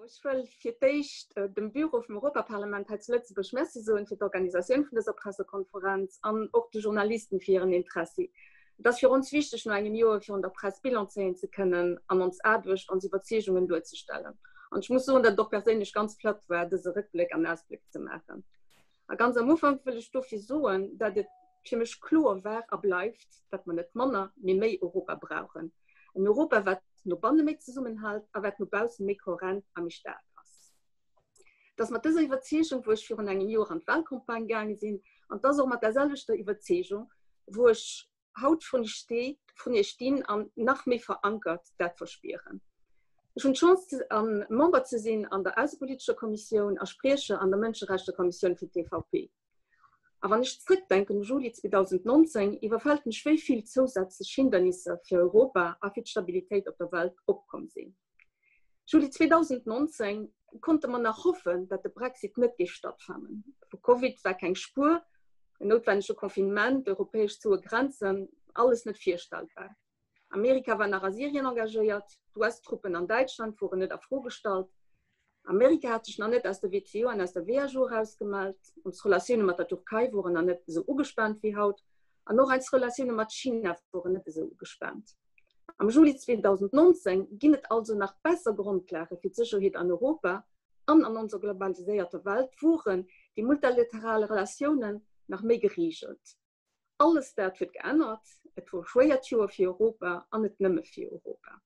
Ech wëll fir d'éischt dem Büro vum Europaparlament hei zu Lëtzebuerg Merci soen fir d'Organisatioun vun dëser Pressekonferenz an och de Journalisten fir hiren Interessi. Et ass fir ons wichteg, no engem Joer virun der Press Bilan zéien ze kënnen an ons Aarbecht, ons Iwwerzeegungen duerzestellen. An ech muss soen, datt et och perséinlech ganz flott war, dëse Rëckbléck an Ausbléck ze maachen. A ganz am Ufank wëll ech dofir soen, datt et fir mech kloer war a bleift, datt mer net manner, mee méi Europa brauchen. En Europa, wat no banne méi zesummenhält a wat no bausse méi kohärent a méi staark ass. Et ass mat dëser Iwwerzeegung, wou ech virun engem Joer an d'Wahlcampagne gaange sinn, an et ass och mat där selwechter Iwwerzeegung, wou ech haut vrun iech stee, vrun iech stinn an nach méi verankert dat verspieren. Ech hunn d'Chance, an Member ze sinn an der aussepolitescher Kommissioun a Spriecher an der Mënscherechtekommissioun fir d'EVP. A wann ech zrëckdenken u Juli 2019, iwwerfält mech wéi vill zousätzlech Hindernisser fir Europa a fir d'Stabilitéit op der Welt opkomm sinn. Juli 2019 konnte mer nach hoffen, datt de Brexit net géif stattfannen. Vu Covid war keng Spuer, en noutwennege Confinement, europäesch zoue Grenzen, alles net virstellbar. Amerika war nach a Syrien engagéiert, d'US-Truppen an Däitschland woren net a Fro gestallt. Amerika hat sech nach net aus der WTO an aus der WHO erausgemellt, ons Relatioune mat der Turkei woren nach net esou ugespaant wéi haut an och eis Relatioune mat China woren net esou ugespaant. Am Juli 2019 ginn et also nach besser Grondlage fir d'Sécherheet an Europa an an onser globaliséierter Welt woren déi multilateral Relatiounen nach méi gereegelt. Alles dat huet geännert. Et wor e schwéiert Joer fir Europa an net nëmme fir Europa.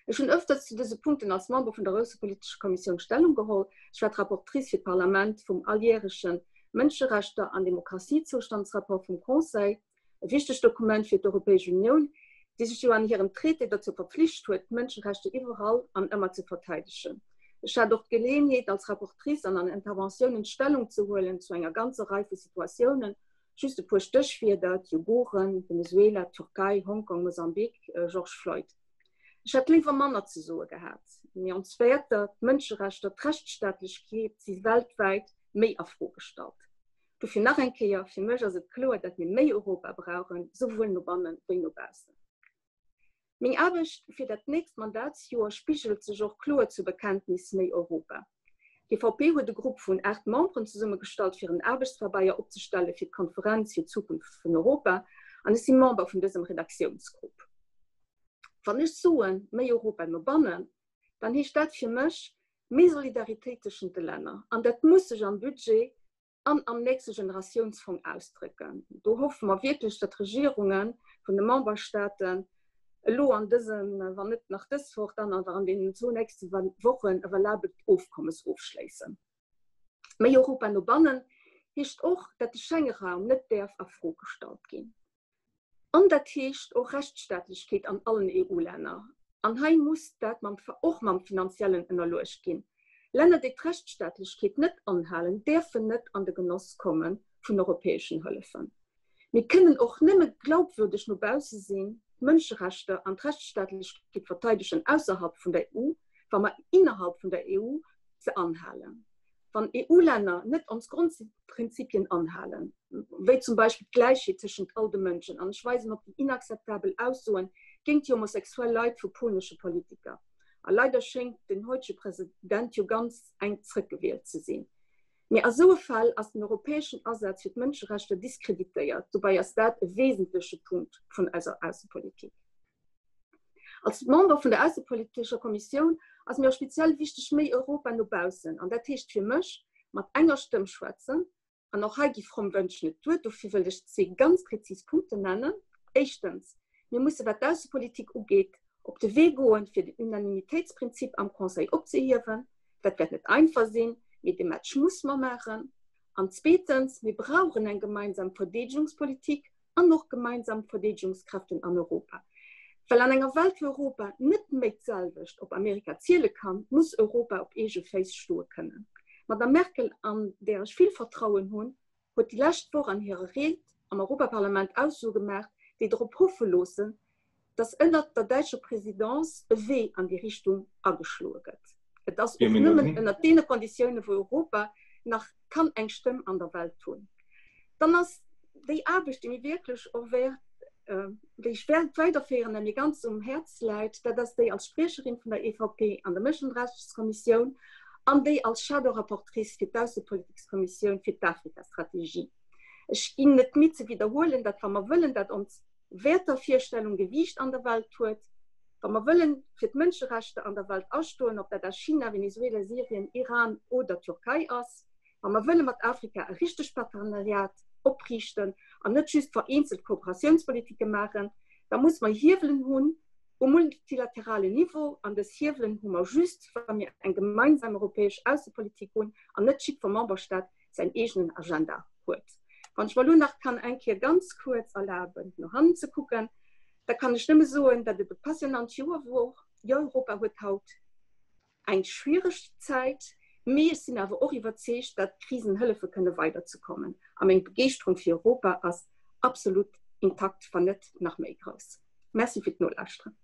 Ech hunn ëfters zu dëse Punkten als Member vun der Aussepolitescher Kommissioun Stellung geholl. Ech war d'Rapportrice fir d'Parlament vum alljäreche Mënscherechter an Demokratiezoustandsrapport vum Conseil. E wichtegt Dokument fir d'Europäesch Unioun, déi sech jo an hirem Traité dozou verpflicht huet, d'Mënscherechter iwwerall an ëmmer ze verteidegen. Ech hat och d'Geleeënheet, als Rapportrice an an Interventiounen Stellung ze huelen zu enger ganzer Rei vu Situatiounen, just e puer Stéchwierder, d'Uiguren, Venezuela, d'Türkei, Hongkong, Mosambik, George Floyd. Ech hätt léiwer manner ze soe gehat, mee ons Wäerter, d'Mënscherechter, d'Rechtsstaatlechkeet si weltwäit méi a Fro gestallt. Dofir nach eng Kéier, fir mech ass et kloer, datt mir méi Europa brauchen, souwuel no bannen wéi no baussen. Meng Aarbecht fir dat nächst Mandatsjoer spigelt sech och kloer zur Bekenntnis Méi Europa. D'EVP huet e Grupp vun 8 Memberen zesummegestallt, fir en Aarbechtspabeier opzestelle fir d'Konferenz fir d'Zukunft vun Europa, an ech si Member vun dësem Redaktiounsgrupp. Wann ech soen, méi Europa no bannen, dann heescht dat fir mech méi Solidaritéit tëschent de Länner. An dat muss sech am Budget an am nächste Generatiounsfong ausdrécken. Do hoffe mer wierklech, datt d'Regierunge vun de Memberstaaten elo an dësen, wann net nach dës Woch, dann awer an deenen zwou nächste Wochen e valabelt Ofkommes ofschléissen. Méi Europa no bannen heescht och, datt de Schengeraum net däerf a Fro gestallt ginn. An dat heescht och Rechtsstaatlechkeet an allen EU-Länner. An hei muss dat mam, och mam Finanziellen ënnerluecht ginn. Länner, déi d'Rechtsstaatlechkeet net anhalen, däerfen net an de Genoss komme vun europäeschen Hëllefen. Mir kënnen och nëmme glaubwürdeg no bausse sinn, d'Mënscherechter an d'Rechtsstaatlechkeet verteidegen ausserhalb vun der EU, wa mer innerhalb vun der EU se anhalen. Wann EU-Länner net ons Grondprinzipien anhalen, wéi zum Beispill d'Gläichheet tëschent all de Mënschen, an ech weisen op déi inakzeptabel Aussoen géint déi homosexuell Leit vu polnesche Politiker, a leider schéngt den heutege President jo ganz enk zrëckgewielt ze sinn, mee a sou e Fäll ass den europäeschen Asaz fir d'Mënscherechter diskreditéiert. Dobäi ass dat e wesentleche Punkt vun eiser Aussepolitik. Als Member vun der aussepolitescher Kommissioun ass mir och speziell wichteg méi Europa no baussen. An dat heescht fir mech, mat enger Stëmm schwätzen. An och hei gi fromm Wënsch net duer. Dofir wëllt ech zwee ganz prezis Punkten nennen. Éischtens, mir musse wat d'Aussepolitik ugeet op de Wee goen, fir den Unanimitéitsprinzip am Conseil opzehiewen. Dat wäert net einfach sinn, mee de Match muss mer maachen. An zweetens, mir brauchen eng gemeinsam Verdeedegungspolitik an och gemeinsam Verdeedegungskräften an Europa. Well an enger Welt, wou Europa net méi d'selwecht op Amerika ziele kann, muss Europa op eege Féiss stoe kënnen. D'Madame Merkel, an där ech vill Vertrauen hunn, huet déi lescht Woch an hirer Ried am Europaparlament Aussoe gemaach, déi drop hoffe loossen, datt ënnert der däitscher Présidence e Wee an déi Richtung ageschloe gëtt. Et ass och nëmmen ënnert deene Konditiounen, wou Europa nach kann eng Stëmm an der Welt hunn. Dann ass déi Aarbecht, déi mir wierklech och wäert, déi ech wäert weiderféieren a mir ganz um Häerz läit, dat ass déi als Spriecherin vun der EVP an der Mëschenrechtskommissioun an déi als Shadow-Rapportrice fir d'Aussepolitikskommissioun fir d'Afrikastrategie. Ech ginn net midd ze widderhuelen, datt wa mer wëllen, datt ons Wäertervirstellung Gewiicht an der Welt huet, wa mer wëllen fir d'Mënscherechter an der Welt astoen, ob dat a China, Venezuela, Syrien, Iran oder Türkei ass, wa mer wëlle mat Afrika e richtegt Partenariat opriichten an net just vereenzelt Kooperatiounspolitike maachen, da muss mer Hiewelen hunn um multilateralen Niveau. An dës Hiewelen hu mer just, wa mir eng gemeinsam europäesch Aussepolitik hunn an net jiddwer Memberstaat säin eegenen Agenda huet. Wann ech mer elo nach kann eng Kéier ganz kuerz erlaben, no hannen ze kucken, da kann ech nëmme soen, datt et e passionnant Joer wor. Jo, Europa huet haut eng schwiereg Zäit, mee ech sinn awer och iwwerzeegt, datt d'Krisen hëllefe kënne weiderzekommen. A meng Begeeschterung fir Europa ass absolut intakt, wann net nach méi grouss. Merci fir d'Nolauschteren.